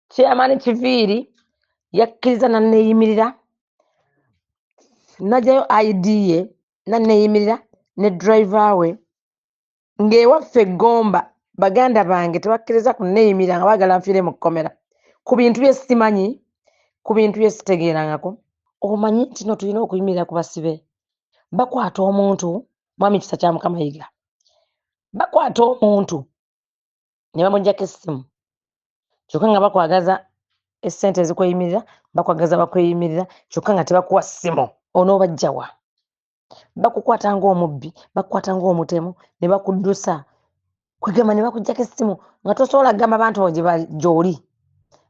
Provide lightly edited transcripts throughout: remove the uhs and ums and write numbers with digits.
Chairman Kiviiri yakkiriza nanneeyimirira, n'aggyayo ID ye nanneeyimirira ne driver we. Ng'ewaffe Gomba baganda bange tebakkiriza kunneeyimirira nga baagala nfiire mu kkomera ku bintu bye simanyi, ku bintu bye sitegeerangako. Omanyi nti no tulina okuyimirira ku basibe. Bakwata omuntu, Mwami Kisa kya Mukama Yiga, bakwata omuntu ne bamuggyako essimu, kyokka nga bakwagaza essente ezikweyimirira, bakwagaza bakweyimirira, kyokka nga tebakuwa ssimu. Onoobajja wa? Bakukwata ng'omubbi, bakukwata ng'omutemu ne bakuddusa, kwegamba ne bakuggyako essimu nga tosobola kugamba bantu abo gye bali gy'oli.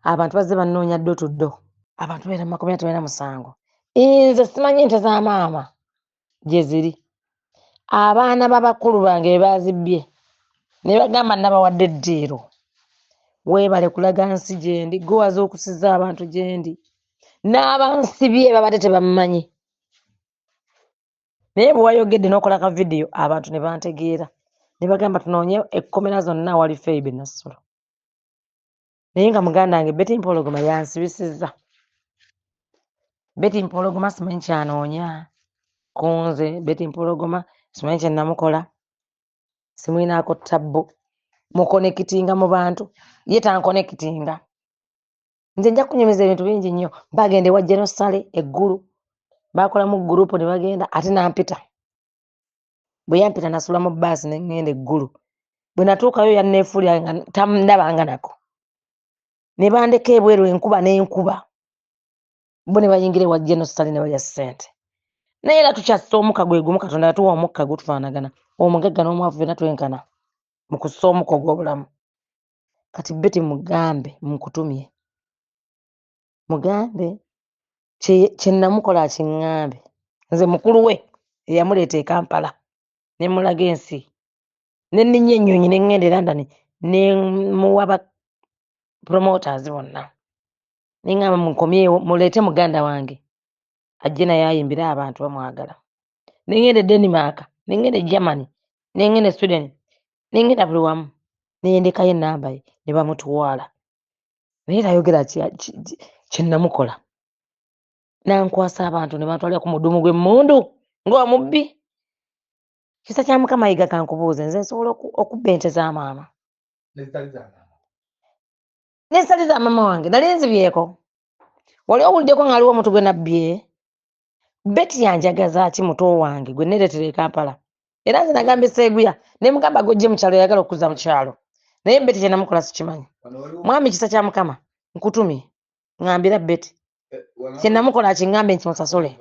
Abantu bazze bannoonya ddo to ddo. Abantu babeera mu makomera tebalina musango. Nze simanyi nte za maama gye ziri. Abaana b'abakulu bange be baazibbye ne bagamba nabawadde eddiiro. Weebale kulaga nsi gyendi, gwe wazuukusizza abantu gyendi. N'abansibye babadde tebammanyi. Naye bwe wayogedde n'okola ka vidiyo abantu ne bantegeera ne bagamba tunoonye ekkomera zonna awali Phoebe Nassolo. Naye nga muganda wange Betty Mpologoma yansibisizza. Betty Mpologoma simanyi kyanoonya ku nze. Betty Mpologoma simanyi kye namukola, simulinaako tabbu. Mukonekitinga mu bantu, ye tankonekitinga. Nze nja kunyumiza ebintu bingi nnyo. Bagenda ewa General Saleh Eggulu, baakolamu gurupu ne bagenda, ate n'ampita. Bwe yampita nasula mu bbaasi ne ŋŋenda Eggulu. Bwe natuukayo yanneefuulira nga tandabanga nako. Ne bandeka ebweru enkuba n'enkuba. Bo ne bayingira ewa General Saleh ne balya ssente. Naye era tukyassa omukka gwe gumu, Katonda yatuwa omukka gutufaanagana. Omugagga n'omwavu ffenna twenkana mu kussa omukka ogw'obulamu. Kati Betty mugambe nkutumye. Mugambe kye namukola akiŋŋambe. Nze mukulu we eyamuleeta e Kampala ne mulaga ensi. Ne nninnya ennyonyi ne ŋŋenda e London ne muwa ba promoters bonna. Ne ŋŋamba mukomyewo muleete muganda wange ajje naye ayimbire abantu bamwagala. Ne ŋŋenda e Denmark, ne ŋŋenda e Germany, ne ŋŋenda e Sweden, ne ŋŋenda buli wamu. Ne ndekayo ennamba ye ne bamutwala. Naye tayogera kye namukola. N'ankwasa abantu ne bantwalira ku mudumu gw'emmundu ng'omubbi. Kisa kya Mukama Yiga kankubuuze, nze nsobola okubba ente za maama. N'ezitali za maama wange nali nzibyeko. Wali owuliddeko nga waliwo omuntu gwe nabbye? Betty yanjagaza ki muto wange gwe neereetera e Kampala. Era nze nagambye Seeguya ne mugamba gojje mu kyalo yayagala okuzza mu kyalo. Naye Betty kye namukola sikimanyi. Mwami Kisa kya Mukama nkutumye ŋŋambira Betty kye namukola akiŋŋambe nti musasule.